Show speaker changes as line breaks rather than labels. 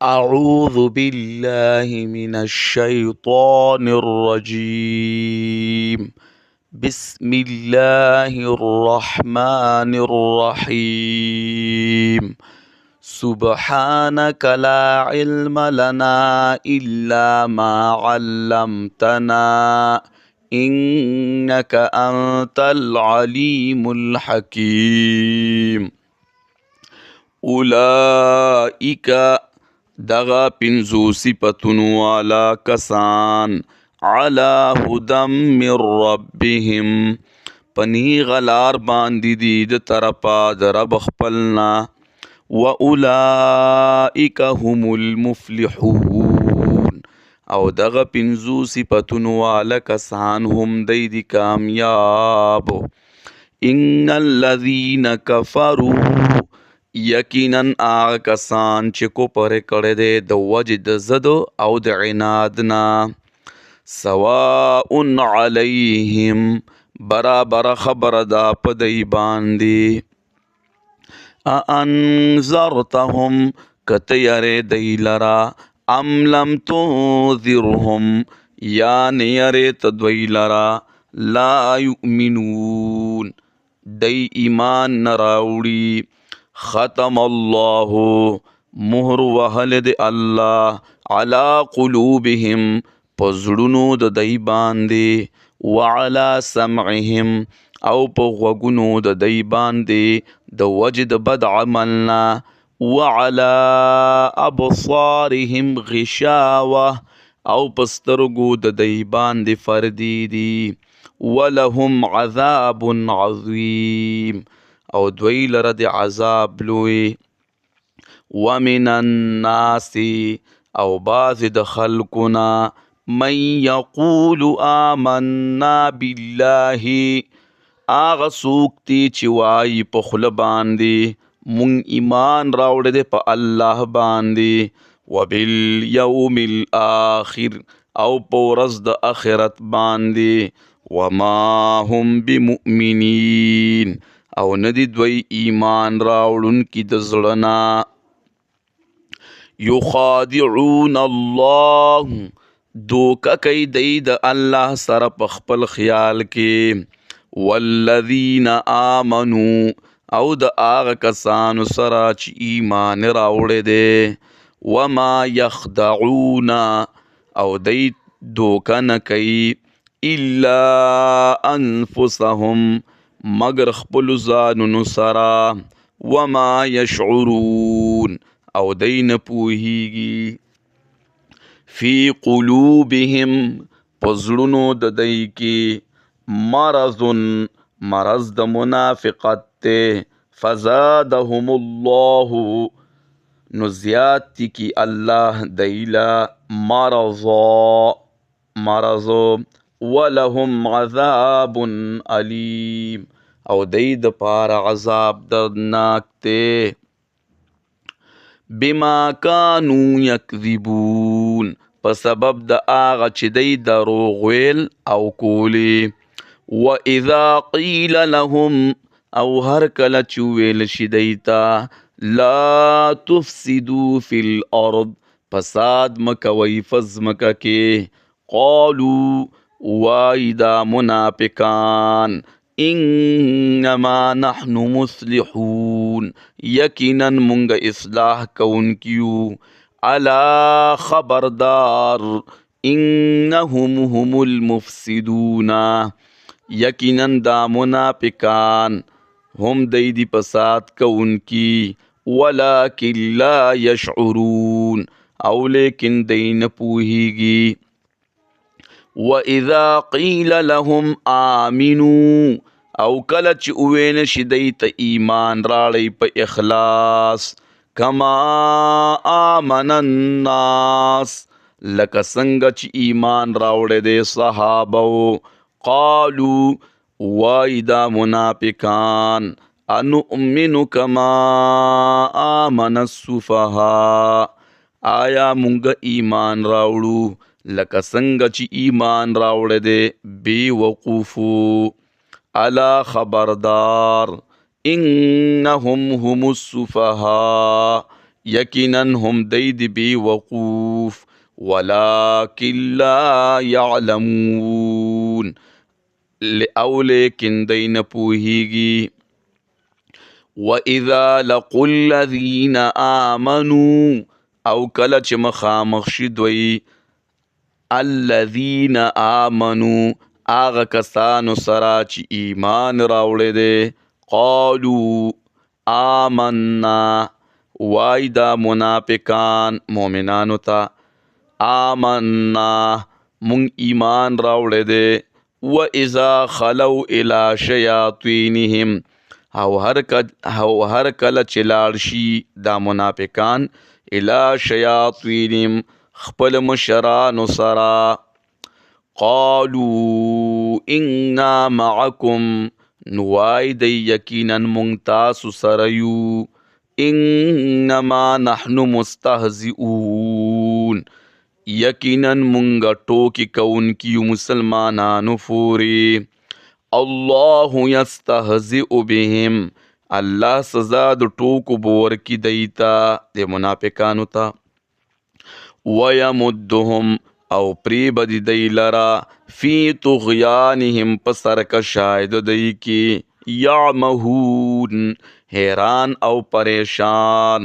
أعوذ بالله من الشيطان الرجيم. بسم الله الرحمن الرحيم. سبحانك لا علم لنا إلا ما علمتنا إنك أنت العليم الحكيم. أولئك دغه پنځو صفتونو والا کسان علی هدى من ربهم پنیغ لار باندې دي د طرفه د رب خپلنا. واولئک هم المفلحون او دغه پنځو صفتونو والا کسان هم دی دي کامیاب. ان الذین کفروا یقینا هغه کسان چې کفر کړی دی د وجې د ضد او د عناد نه، سواء علیهم برابر خبره ده په دی باندې. أأنذرتهم که ته یرې دی لره، ام لم تنذرهم یا نه یرې ته دوی لره، لا یؤمنون دی ایمان نه راوړي. ختم الله مهر وهل د الله علی قلوبهم په زړونو د دی باندې، وعلى سمعهم او په غوږونو د دی باندې د وجې د بد عمل نه، وعلى ابصارهم غشاوه او په سترګو د دی باندې فردې دي، ولهم عذاب عظیم او دوی لره د عذاب لوی. ومن الناس او بعضې د خلکو نه، من یقول آمنا بالله هغه څوک دی چې وایي په خوله باندې مونږ ایمان راوړی دی په الله باندې، وبالیوم الآخر او په ورځ د آخرت باندې، وما هم بمؤمنین او نه دي دوی ایمان راوړونکي د زړه نه. یخادعون الله دوکه کوي دی د الله سره په خپل خیال کې، والذین آمنو او د هغه کسانو سره چې ایمان راوړی دی، وما یخدعون او دی دوکه نه کوي الا انفسهم مگر خپلو ځانونو سره، وما یشعرون او دی نه پوهیږي. فی قلوبهم په زړونو د دی کې مرض مرض د منافقت دی، فزادهم الله نو زیات دي کی الله دی له مرضا مرض، ولهم عذاب الیم او دی د پاره عذاب دردناک دی. بما کانو یکذبون په سبب د هغه چې دی دروغ ویل او کولې. واذا قیل لهم او هر کله چې وویل شي دی ته لا تفسدو فی الارض فساد مه کوئ په ځمکه کې، قالو وایي دا منافقان انما نحن مصلحون یقینا مونږ اصلاح کوونکي یو. الا خبردار انهم هم المفسدون یقینا دا منافقان هم دی دي فساد کوونکي، ولکن لا یشعرون او لیکن دی نه پوهیږي. وَإِذَا قِيلَ لَهُمْ آمِنُوا او کله چې وویل شي دی ته ایمان راړئ په اخلاص، کما آمن الناس لکه څنګه چې ایمان راوړی دی صحابو، قالو وایي دا منافقان انؤمن کما آمن السفهاء آیا مونږ ایمان راوړو لکه څنګه چې ایمان راوړی دی بې وقوفو. الا خبردار انهم هم السفهاء یقینا هم دی دی بی وقوف، ولکن لا یعلمون، او لیکن دی نه پوهیږي. وَإِذَا لَقُوا الَّذِينَ آمَنُوا، او کله چې مخامخ شي دوی الذین آمنو، هغه کسانو سره چې ایمان راوړی دی، قالو آمنا، وای دا منافقان مؤمنانو ته، آمنا مونږ ایمان راوړی دی. وَإِذَا خَلَوْا إِلَى شَيَاطِينِهِمْ، او هر کله چې لاړ شي دا منافقان إِلَى شَيَاطِينِهِمْ خپل مشرانو سره، قالوا إِنَّا مَعَكُمْ، نو وای دی یقینا مونږ تاسو سره یو، انما نحن مستهزئون، یقینا مونږ ټوکې کوونکي یو مسلمانانو پورې. الله یستهزئ بهم، الله سزا د ټوکو به ورکړي دی ته، د منافقانو ته. ویمدهم، او پرې به دي دی لره، فی طغیانهم، په سرکشۍ د دی کې، یعمهون، حیران او پریشان.